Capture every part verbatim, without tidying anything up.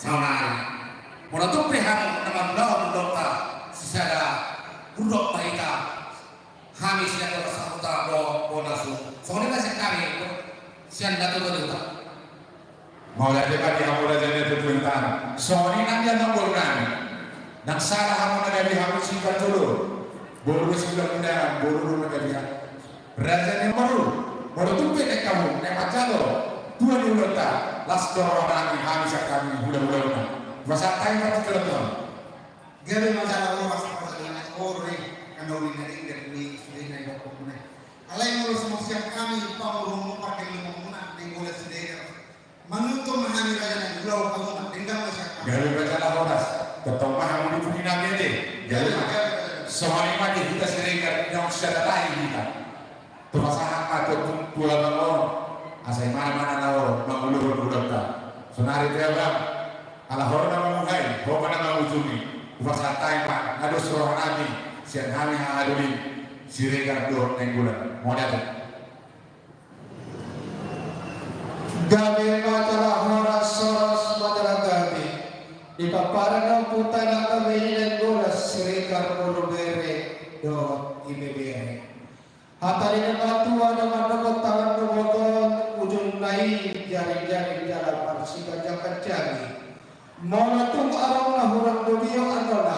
Saonari, molo tung pe hamu na mangulahon ulaonta, sisada hudok ma hita, hami sian Doli Sahuta do, bona su. Songon i ma sian hami, sian natuatua ni huta. Mauliate ma di hamu raja ni tutu intan. Songon i nang di amangboru nami. Ndang sala hamu na gabe hamu si Panjolo. Boru si Ulaon Undangan, boru do na gabe hamu. Raja ni boru, molo tung pe naeng hamu, naeng manjalo tua ni ulaonta, las do roha nami, hami sian hami hulahulaonna. Hupasahat hami ma tu jolo tuan. Gabe ma jala horas, pasahat ni boru i, karena uli na denggan ni sude na didok muna. Alai molo songon sian hami pamoruonmuna, pargellengonmuna, Nainggolan Siregar, manungkun ma hami raja nami, ulaon hamu ma, denggan ma sian hami. Gabe ma jala horas, tongtong ma hamu di pudi nami ate. Gabe ma. Gabe, gabe, gabe. Songon i ma di hita Siregar, naung sada tahi hita. Hupasahat ma tu, tu abang on, asa imana ma na laho mangulahon ulaonta. Saonari tu abang, ala ho na mamuhai, ho ma na mangujungi. Hupasahat hami ma na dos roha nami, sian hami haha doli Siregar dohot Nainggolan. Mauliate. Gabe ma jala horas, horas ma jala gabe. Di pomparan ni ompunta na gabe i Nainggolan Siregar, boru bere dohot ibebere. Hata ni natua-tua do mandok, tangan do botohon, ujungna i jarijari jala marsiganjangganjangi. Molo tung adong na hurang do tio annon,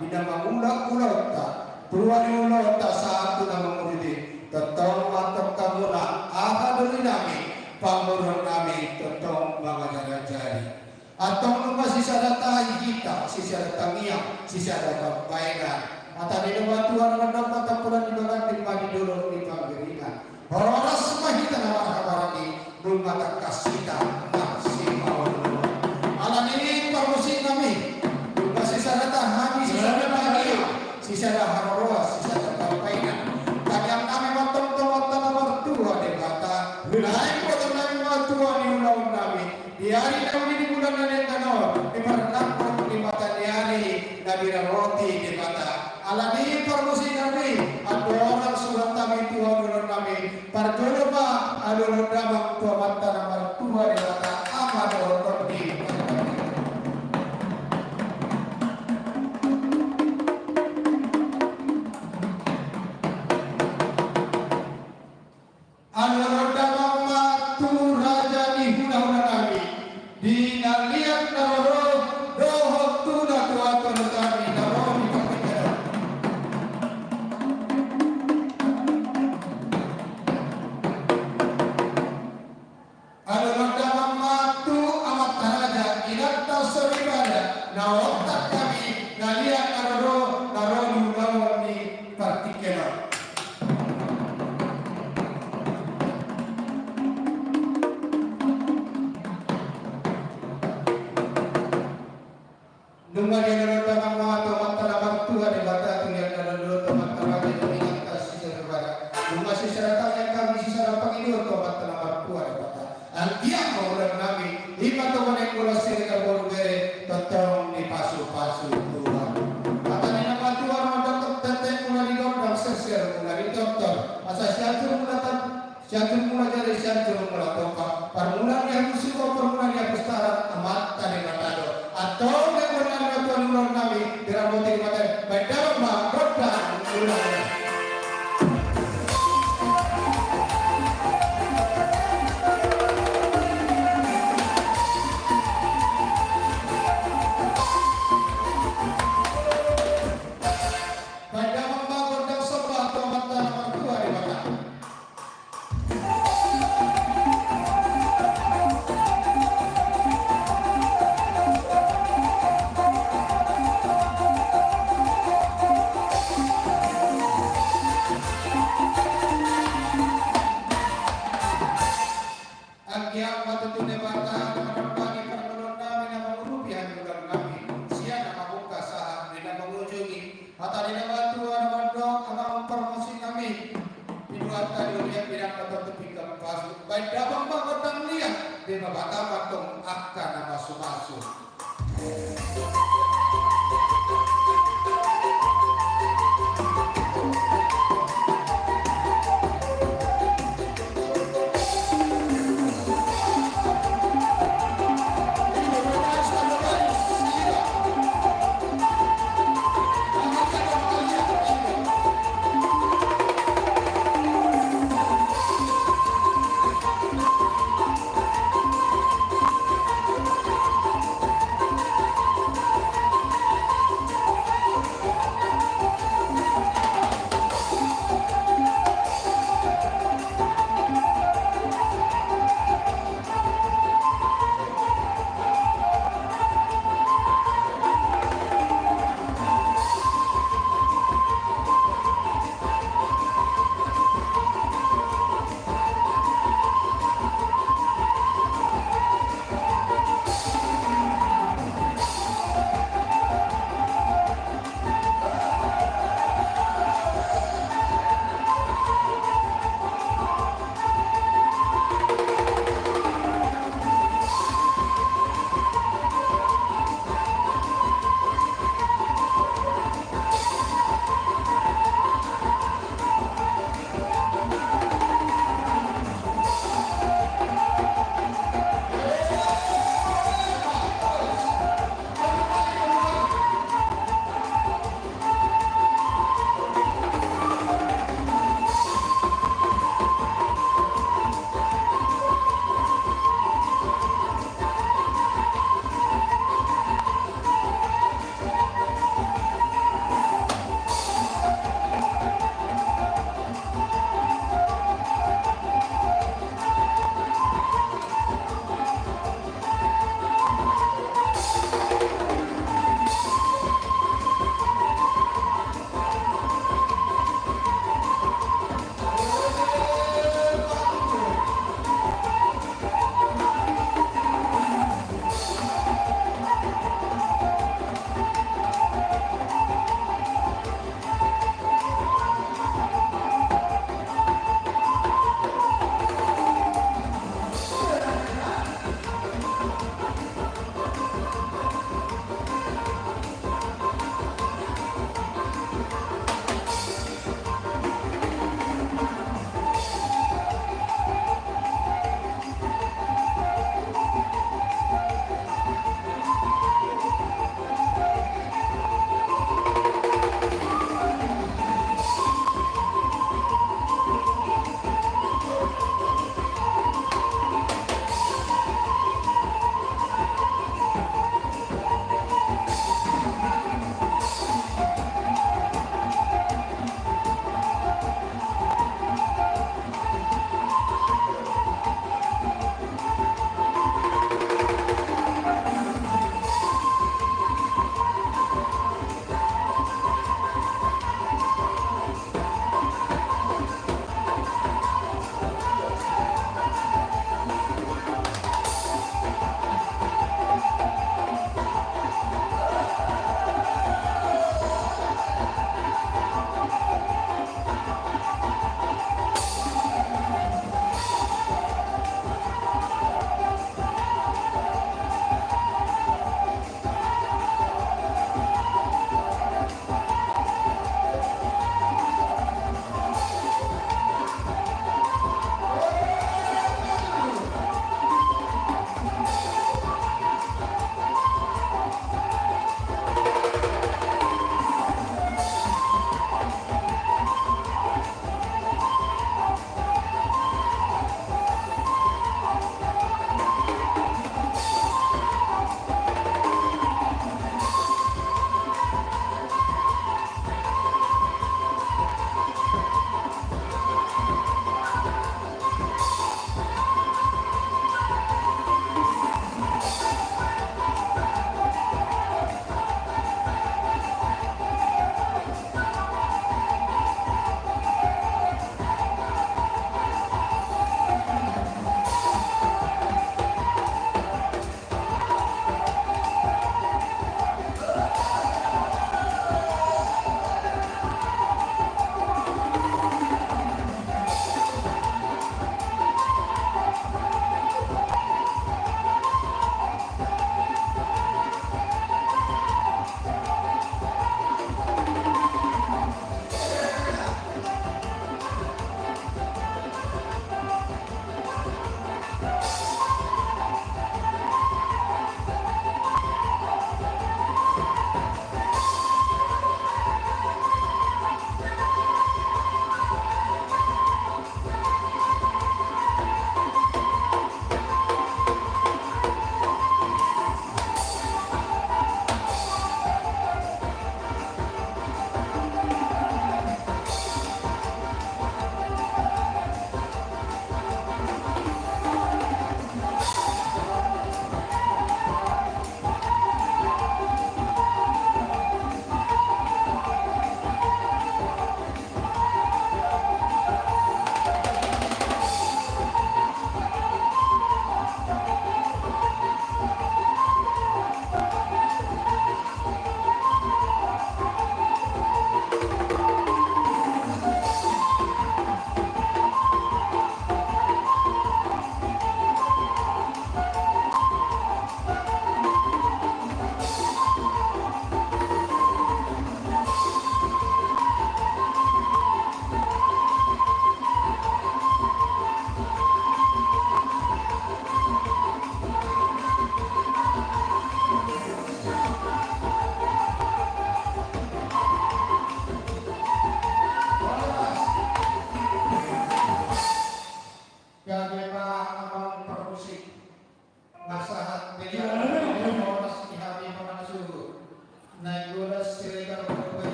di na mangula ulaonta, tua ni ulaonta sahat tu na mangujungi, tongtong ma antong hamuna, haha doli nami, pamoruon nami, tongtong mangajarajari. Antong nunga sisada tahi hita, sisada tangiang, sisada pambahenan. Hata ni natua-tua na mandok, martampulan di baganding ma di dolok ni pangiringan. Horas ma hita na marhabarani, nunga tangkas hita marsipaolooloan. Alani i parmusik nami, nunga sisada tahi hami, sisada tangiang, sisada haroroan, sisada pambahenan. Tangiang nami ma antong tu Amanta na martua Debata, lae, iboto nami ma tua ni ulaon nami. Di ari na uli, di bulan na denggan on, di parnangkok ni mata ni ari na diraroti Debata. Alani i parmusik nami, andorang surat hami tu hamu dohonon nami, parjolo ma alualuhon damang tu Amanta na martua Debata, Ama dohot Tondi. Alualuhon damang ma tu raja ni hulahula nami, di na liat na ro dohot tu natuatua nami na ro di partingkian on. Alualuhon damang ma tu amanta raja, inanta soripada, na ontak hami, na liat na ro, na ro di ulaon ni partingkian on. Nunga dialualuhon damang ma tu Amanta na martua Debata, tu liat na ro dohot tu amanta raja, tu inanta sisada badan. Nunga sisada tangiang hami, sisada pangidoan tu Amanta na martua Debata. Anggiat ma ulaon nami, i ma tu Nainggolan Siregar boru bere, tongtong dipasupasu Tuhan. Hata ni natua-tua na mandok, tenteng muna di gondang, serser muna di tortor. Asa sianjur muna tan- Sianjur muna jari, sianjur muna topa. Parmula ni hamusuhon, parmula ni hapistaran, Amanta Debata do. Antong, nang bona na tuan uron nami, diramoti Debata, baen damang ma gondang mula. Baen damang ma gondang somba tu Amanta na martua Debata. Anggiat ma tutu Debata na manambangi parngoluon nami, na mangurupi hami ulaon nami, sian na mamungka sahat di na mangujungi. Hata ni natua-tua na mandok, amang parmusik nami, piduanta di ulian, pidangna tongtong pinggan pasu. Baen damang ma gondang liat, Debata ma antong angka na masumasu.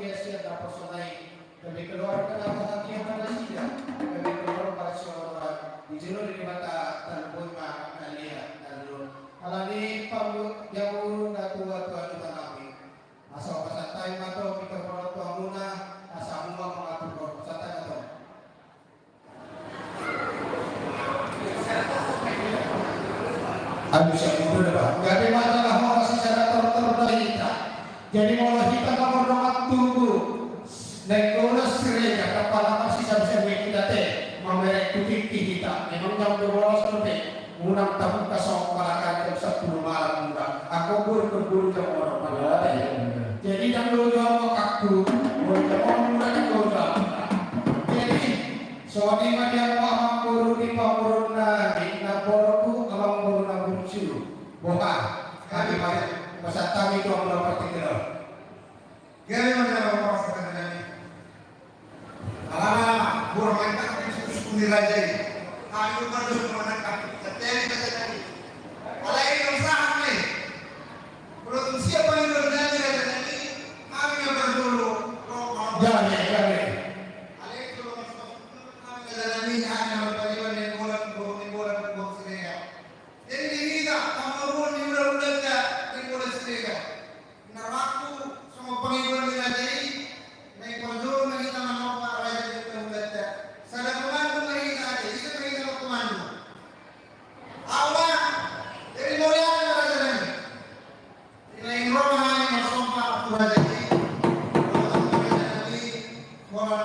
Ia sian naposo nai, gabe keluarga na bahagia ma nasida, gabe keluarga sian di jolo ni Debata. Tarlumobi ma angka na lean, na lolo. Alani i, pangulu, jabu na tua-tua di tanami. Asa pasahat hami ma tong di keperluan tu hamuna, asa hamu ma mangaturhon, pasahat hami ma tong. Aduh, siap mundur dah, Pak. Gabe ma jala horas sisada tortor do hita. Jadi molo hita mangurdot tubu, naeng do ulos Siregar, kepala masih siap-siap hita te, mamereng tu tingki hita. Memang jam dua belas dope, unang tabuka songon palakan jam sepuluh malam mura. Anggo buru kebun jam onom malam. Jadi jam dua jam waktu, jam onom mura jam dua jam. Jadi Songon i ma di hamu amangboru ni pamoruon nami, namboru, amangboru na burju. Boha, hami ma, pasahat hami tu hamu na partingkian on. Gabe ma jala horas raja nami. Alana, boha ma i, tangkas suksuk ni raja i. Hami ma do manangkap, setiap raja nami. Alai dong sahat ma i. Molo tung siap pangidoan nami raja nami, hami ma parjolo. Gabe, gabe. Alai jolo mas Jadi di hita pamoruon ni hulahulanta di Pulo Siregar. Na rohangku songon pangidoan ni raja i, naeng parjolo ma hita manopa raja ni hulahulanta. Sada komando ma hita, ate, hita ma hita markomando. Awa, jadi mauliate ma raja nami. Naeng ro ma hami marsomba tu raja i, tu raja nami, bona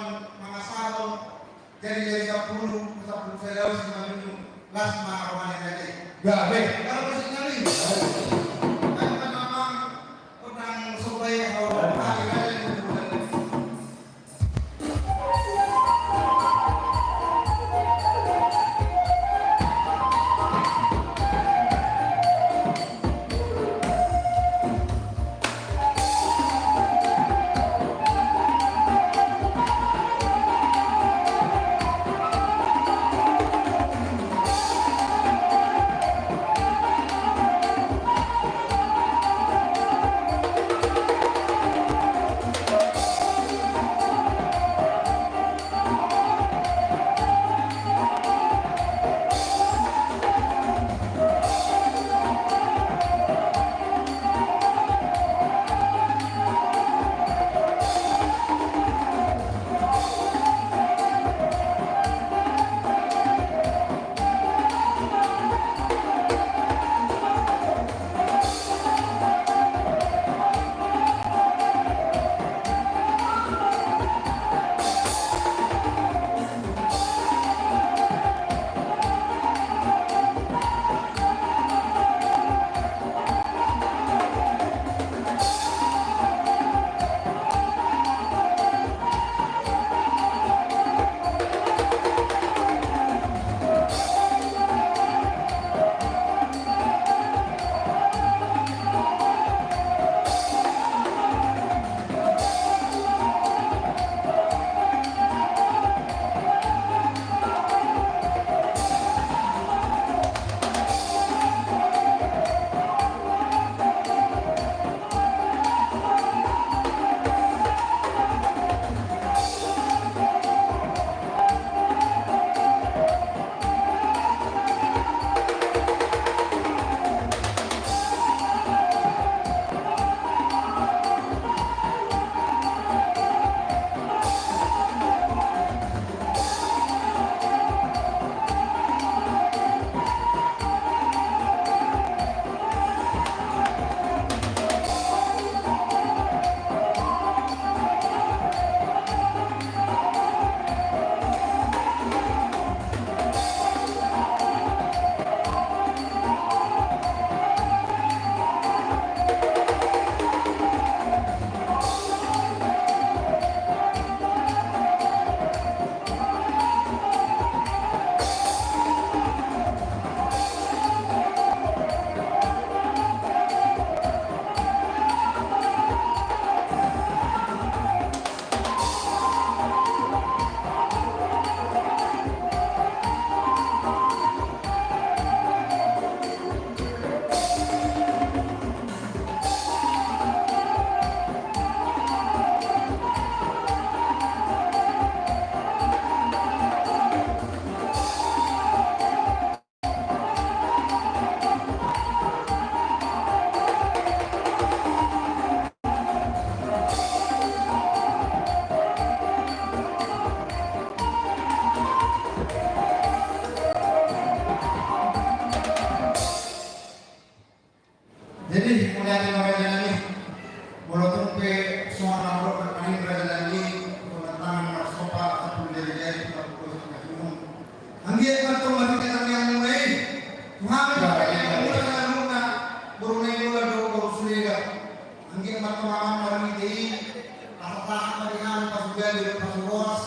Rahmat di hami pasugalu, pasuboras.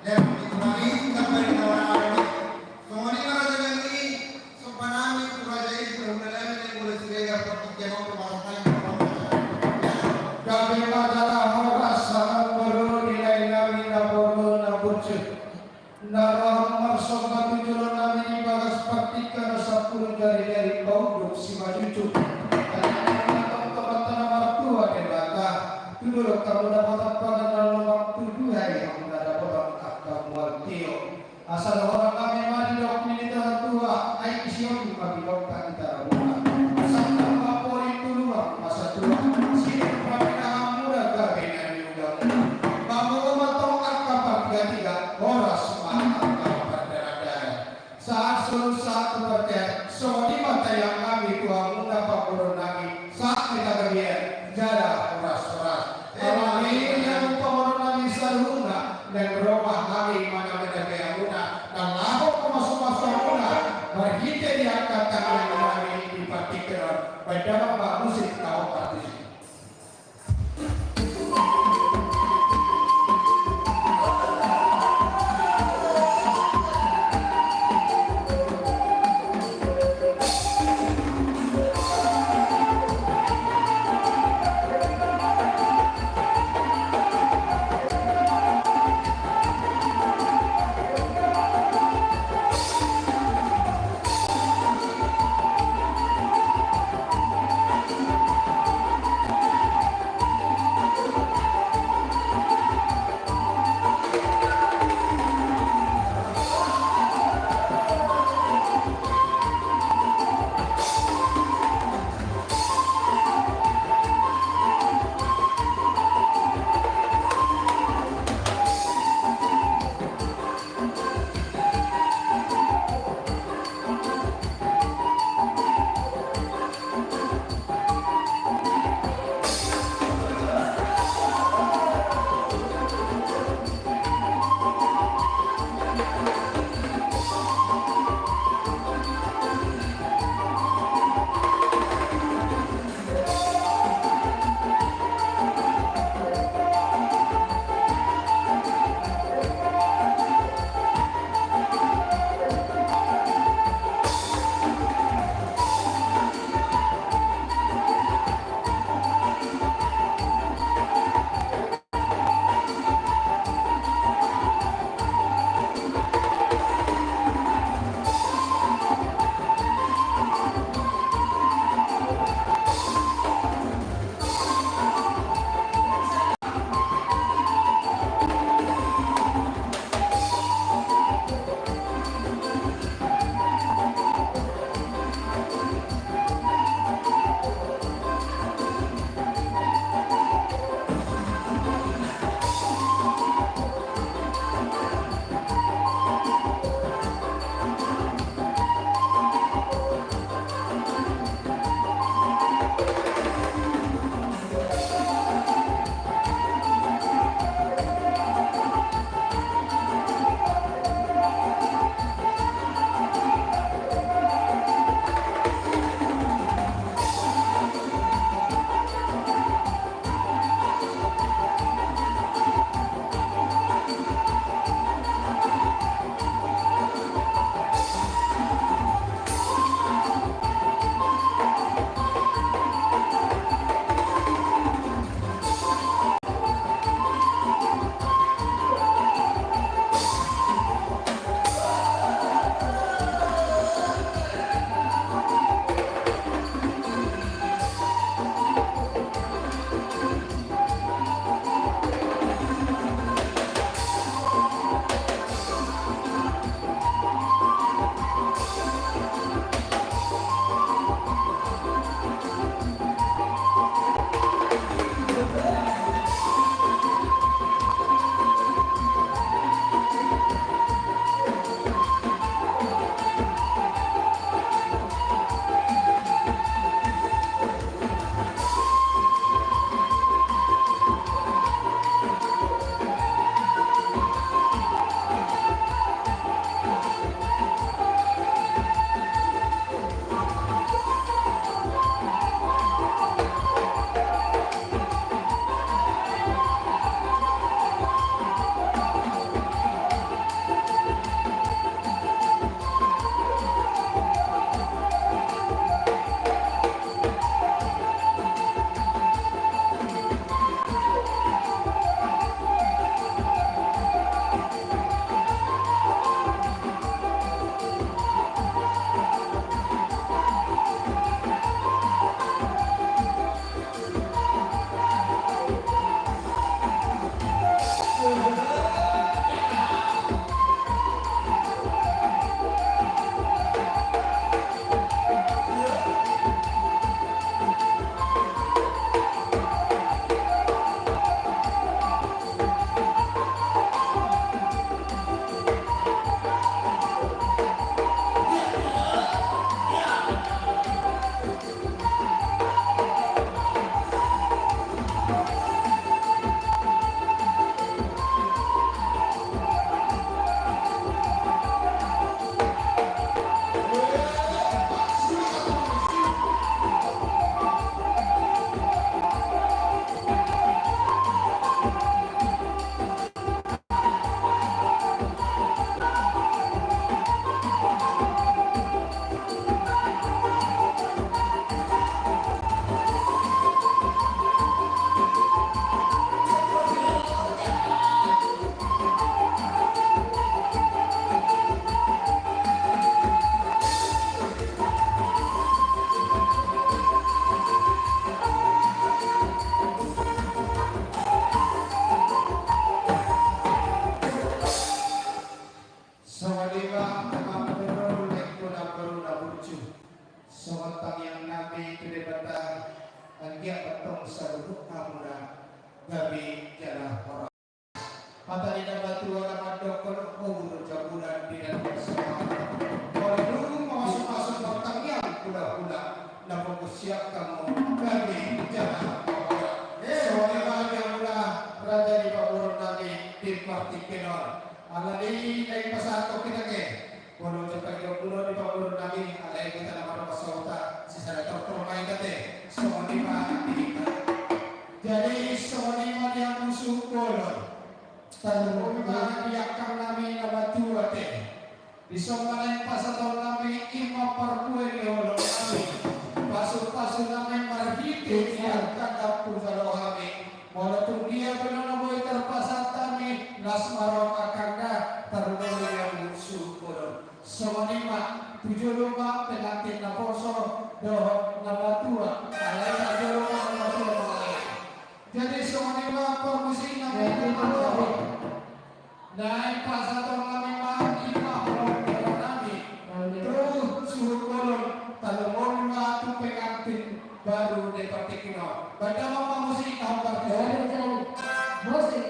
Lewat di kami, sampai di kawan-kawan. Songon i ma raja nami, sombonami tu raja i, tu hulahulami na mula Siregar, partingkian on tu masa tani. Gabe ma jala horas, salam boru di lae nami na boru na burju. Na roham marsomba tu jolo nami di bagas partingkian sampulu jari-jari paunduk simanjujung. Tangiang ma tong tu Amanta na martua Debata, tu dolok hamu dapotan panganan, lomak tu duhai hamu na dapotan angka mual tio. Asa dohonon nami ma didok ni na tua-tua, ai disi on ma didok hita na muna. Sandang ma pori, tulungan ma satua, sian pamina hamu na gabe na niulamuna. Pamogo ma tong angka partiga-tiga, horas ma angka pardara-dara. Sahat solu sahat tu partean, songon i ma tangiang nami tu hamu na parboru nami, sahat di hagabean, jala horas-horas. Alani i hamu parboru nami saluhutna, naeng ro ma hami manang manang hamuna, na laho mamasu-masu hamuna, marhite di angka tangiang nami di partingkian on, baen damang ma musik taon partingkian. Hata ni na matua na mandokkon, umur jabulan di na bersama. Molo dung mamasu-masu martangiang hula-hula, na fokus siap kamu bagi jalan. Eh, wali ma di hamuna raja ni pamoruon nami di partingkian on. Alani na dipasahat hita ke. Molo jumpa jo muna di pamoruon nami, alai hita na marrompak sahuta, sisada tortor ma hita te. Songon i ma di hita. Jadi songon i ma di hamu suhut bolon. Tarlumobi ma di angkang nami na matua te. Dison ma naeng pasahaton nami i ma parbue ni holong nami. Pasu-pasu nami marhite di angkang na pungu jalo hami. Molo tung dia pe na boi tarpasahat hami, las ma ro angkang na tarlumobi di hamu suhut bolon. Songon i ma, tu jolo ma pengantin naposo dohot na matua, alai na jolo ma na matua mangalai. Jadi songon i ma parmusik nami na matua. Naeng pasahaton nami ma i ma holong ni holong nami tu suhut bolon, tarlumobi ma tu pengantin baru di partingkian on. Bahen damang ma musik, tahu partingkian. Musik.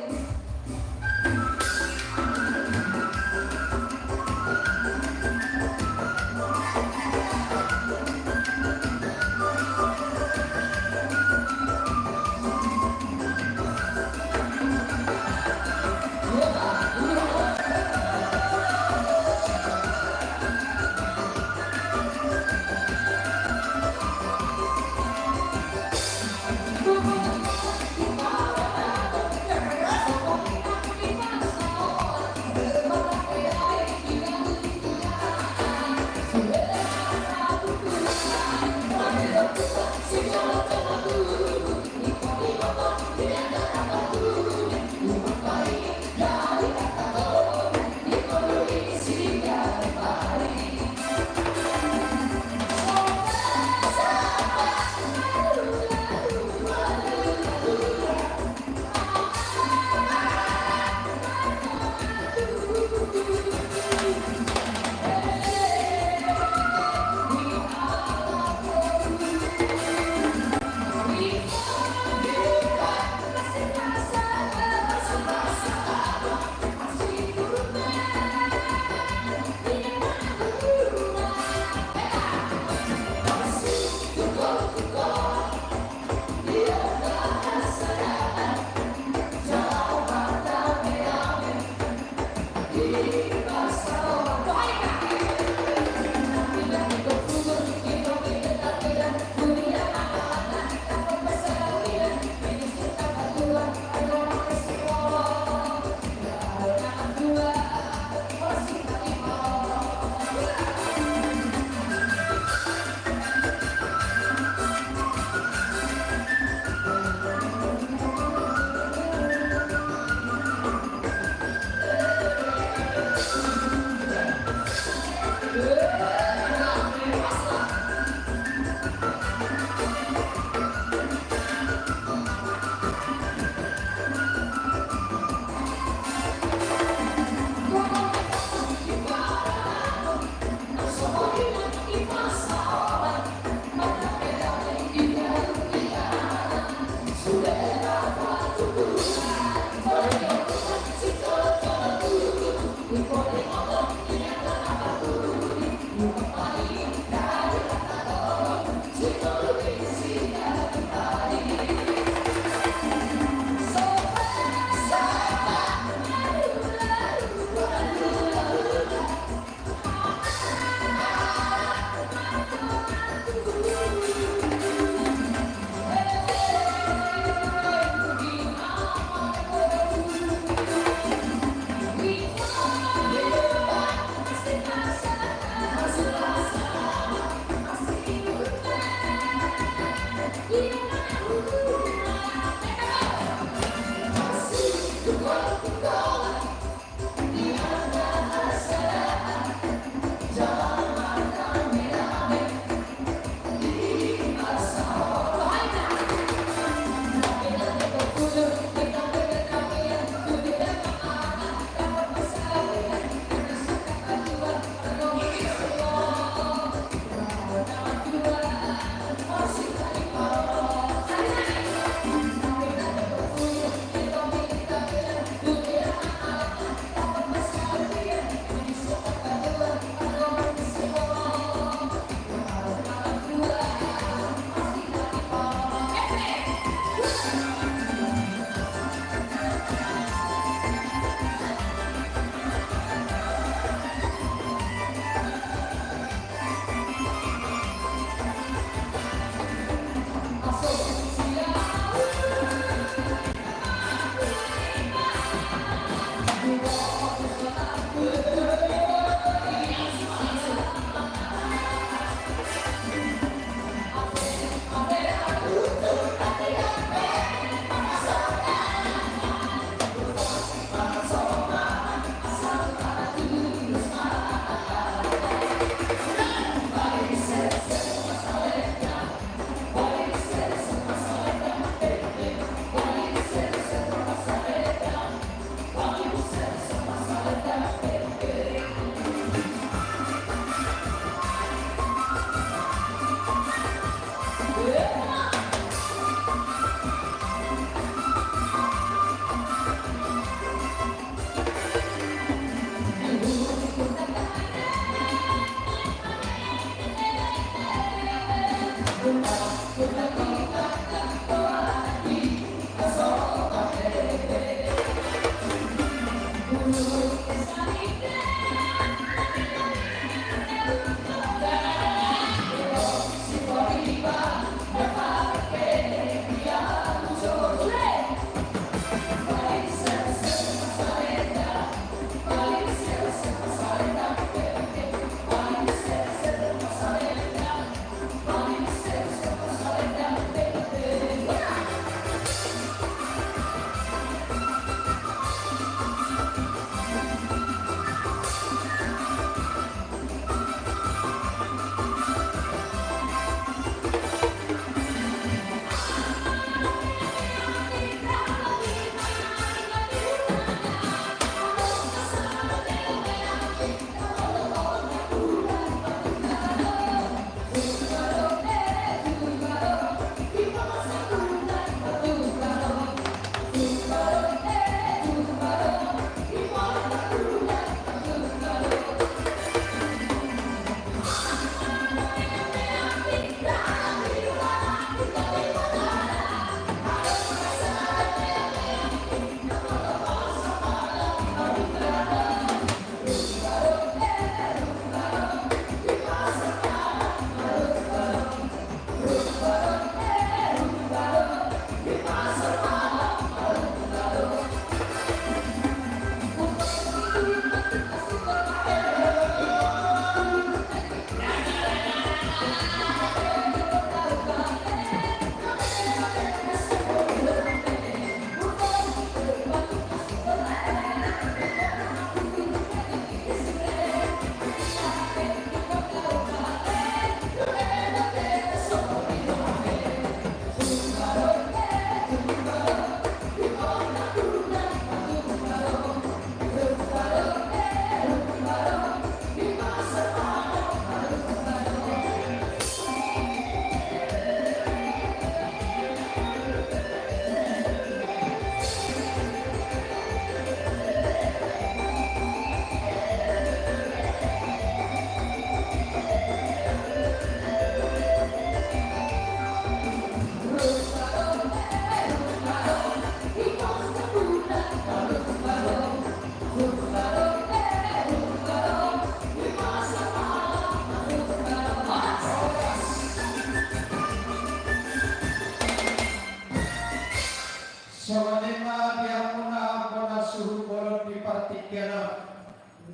Songon i ma di hamuna bona suhut bolon di partingkian on.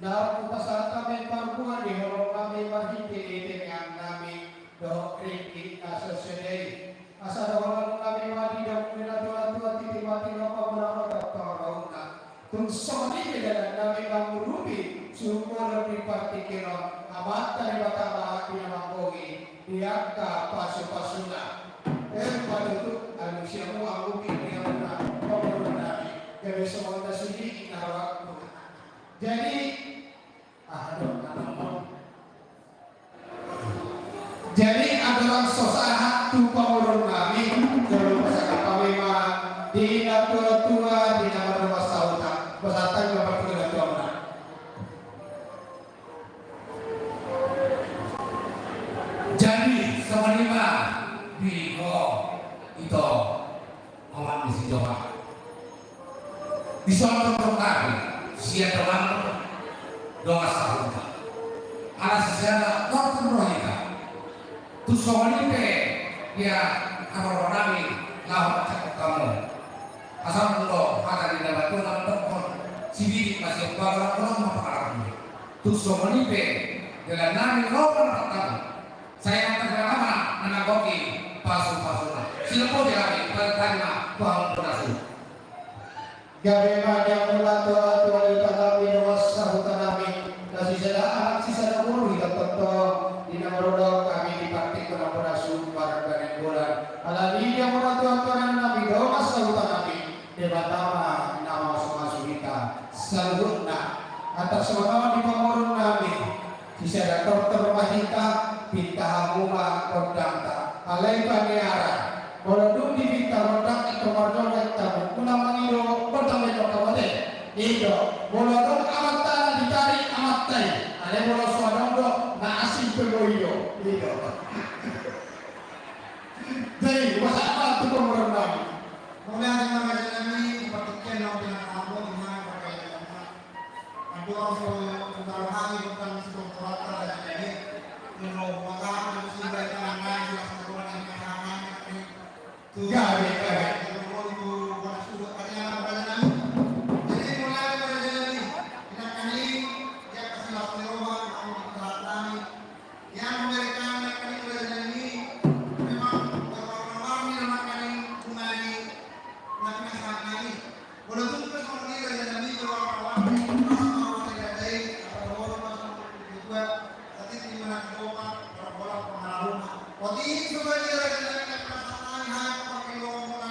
Naung hupasahat hami parbue ni holong nami marhite ni tengean nami dohot ringgit na so sude i. Asa dohonon nami ma di hamu na tua-tua, titi mati na pamulang na pangalauna. Tung songon i pe dalan nami mangurupi suhut bolon di partingkian on, Amanta Debata ma di na manggohi di angka pasu-pasuna. Em, patutu, alu siamu amupi di hamuna pamoruon nami. Gabe songon na sude i na rohangku. Jadi, ah, aduh, aduh, aduh. Jadi, andorang so sahat tu pamoruon nami, jolo pasahat hami ma di na tua-tua, di na mardongan sahuta. Pasahat hami ma tu na tua-tua. Jadi, songon i ma di ho, ito. Omak ni si Johan. Dison do tongkari sian dongan, dongan sahuta. Ala sisada tortor do hita. Tung songon i pe ia, haroronami laho manjangkon hamu. Asa molo hata ni na batua na mandokkon, sibibit ma sian bagas, holong ma pangarahutmu. Tung songon i pe, jala nami ro ma na partama. Sai mantap na nama na manggohi pasu-pasuna. Silop ma jala nami, paling tarima, pahompu na su. Gabe ma di hamu na tua-tua di huta nami, dongan sahuta nami, na sisada anak sisada boru hita tongtong, di na mardongan hami di partingkian na poda sumbar dan bulan. Alani i di hamu na tua-tua nami, dongan sahuta nami, Debata ma na mamasu-masu hita saluhutna. Atas songon i di pamoruon nami, sisada tortor ma hita, pinta hamu ma gondangta. Alai paniaran, molo dung dipinta gondang, ingkon marjolo hamu, unang mangido gondang, molo hamu ate. I do, molo adong amanta na ditarik amanta i. Alai molo so adong do, na asing pe boi do. I do. Jadi, mauliate ma tu pamoruon nami. Mauliate ma raja nami, di partingkian na pinangido hamu, di mana partingkian na. Andorang so tunggal hami tentang si doktor Atta dan ini, melo maka aku sudah tangan naik, sudah satu orang yang tangan naik, tu gabe, gabe. Kalau mau itu, bukan sudah, katanya apa, raja nami? Jadi, mauliate ma raja nami, inang kami, dia kasih waktu roha, kamu di tempat kami. Yang memberikan kami raja nami, memang berwarna-warni anak kami, bunga ini, anak kami. Walaupun kita sama dia raja nami, berwarna-warni, pas mau ada gadai, apa orang pas mau dibuat, tapi di mana kita, orang-orang pengaruh. Waktu ini coba dia raja nami, anak kami, hai, pakai lomba,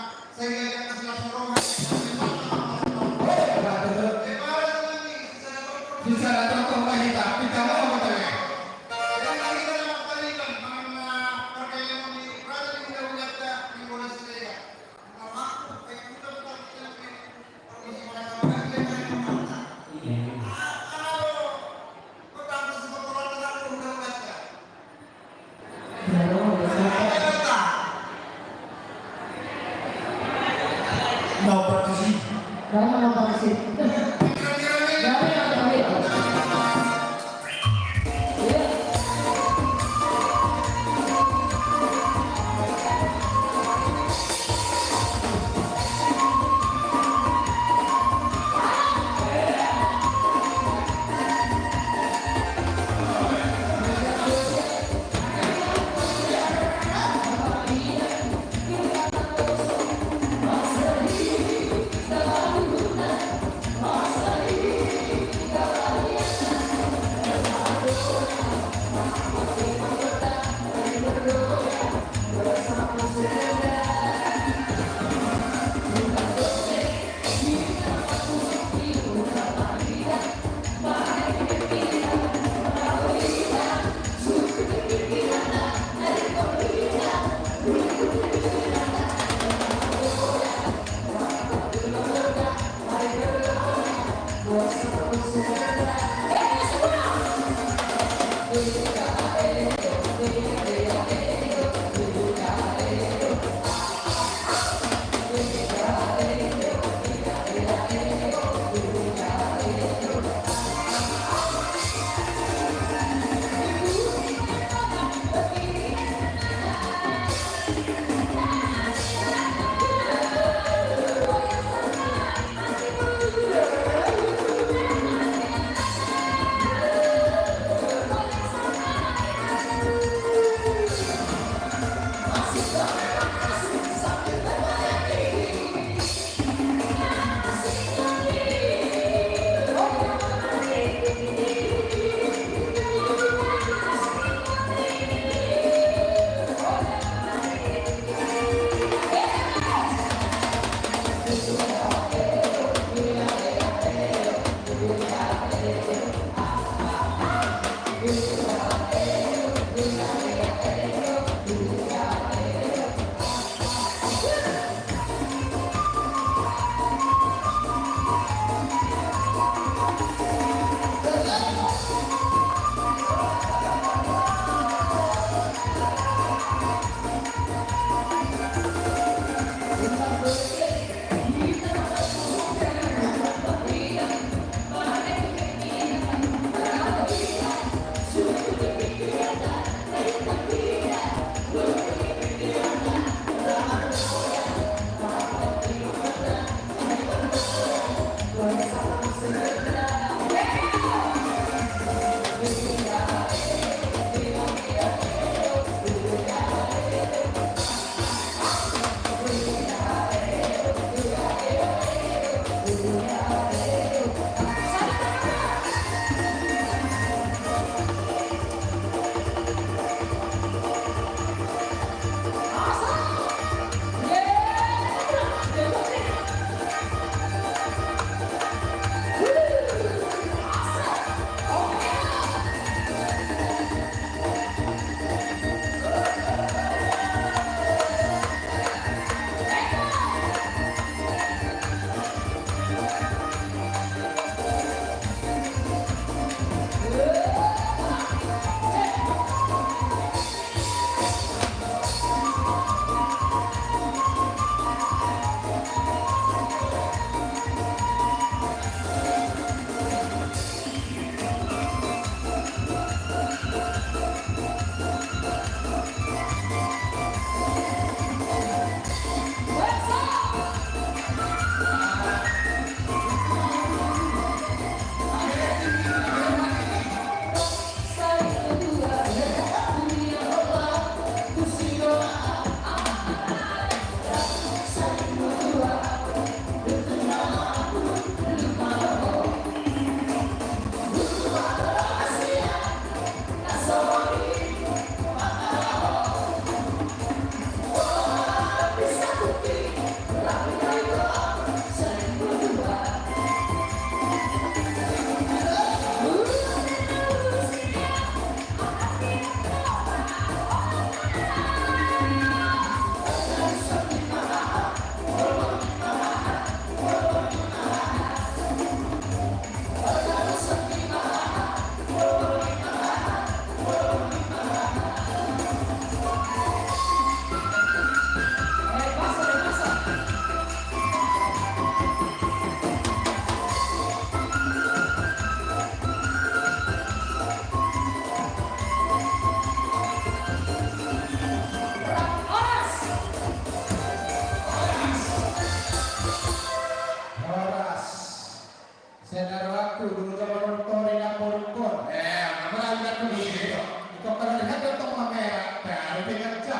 Saudaraku, dulu zaman ortoran na porukon. Eh, nama lagi aku di sini. Itu kalau lihat dia tong mamera, baru dia kerja.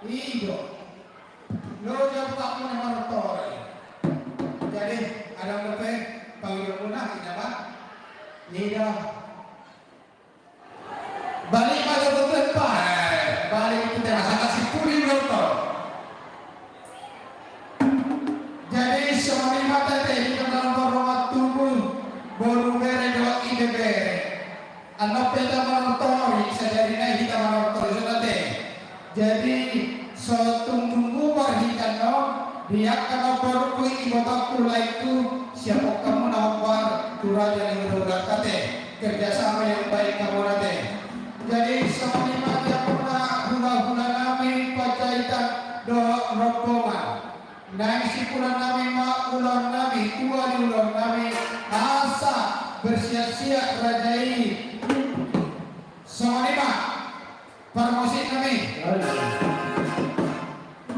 Iyo. Lo jam tak mau nama ortoran. Jadi, ada yang lebih panggil guna, tidak, Pak? Tidak. Balik pada tutu, Pak. Balik itu dia, salah si puli lo, Pak. Jadi, songon i ma ate, hita na hombar ro martubu, boru bere dohot ibebere. Annon pe hita manortori, sadari nai hita manortori, songon i ate. Jadi, so tung dung bubar hita annon, di angka na hombar ro, ibotongku, laengku, siapkan hamu na hombar tu raja ni hulahula, ate. Kerjasama yang baik hamu, ate. Jadi, songon i ma ate, hamuna hulahula nami Panjaitan dohot rombongan. Naeng sipulan nami ma ulaon nami, tua ni ulaon nami, asa bersiap-siap raja i. Songon i ma, parmusik nami.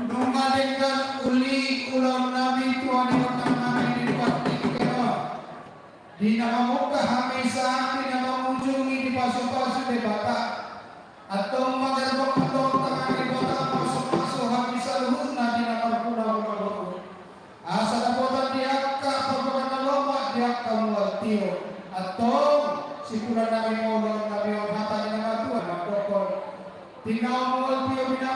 Nunga denggan uli ulaon nami, tua ni ulaon nami di partingkian on. Di na mamungka hami sahat di na mangujungi, dipasupasu Debata. Antong ma gerbong antong tangan ni Debata, pasupasu hami saluhutna di na marhulahula boru. Asa dapotan di angka pambahenan na lomak, di angka mual tio. Antong sipulan nami ma ulaon nami on, hata ni na matua mandokkon. Tinau mual tio bina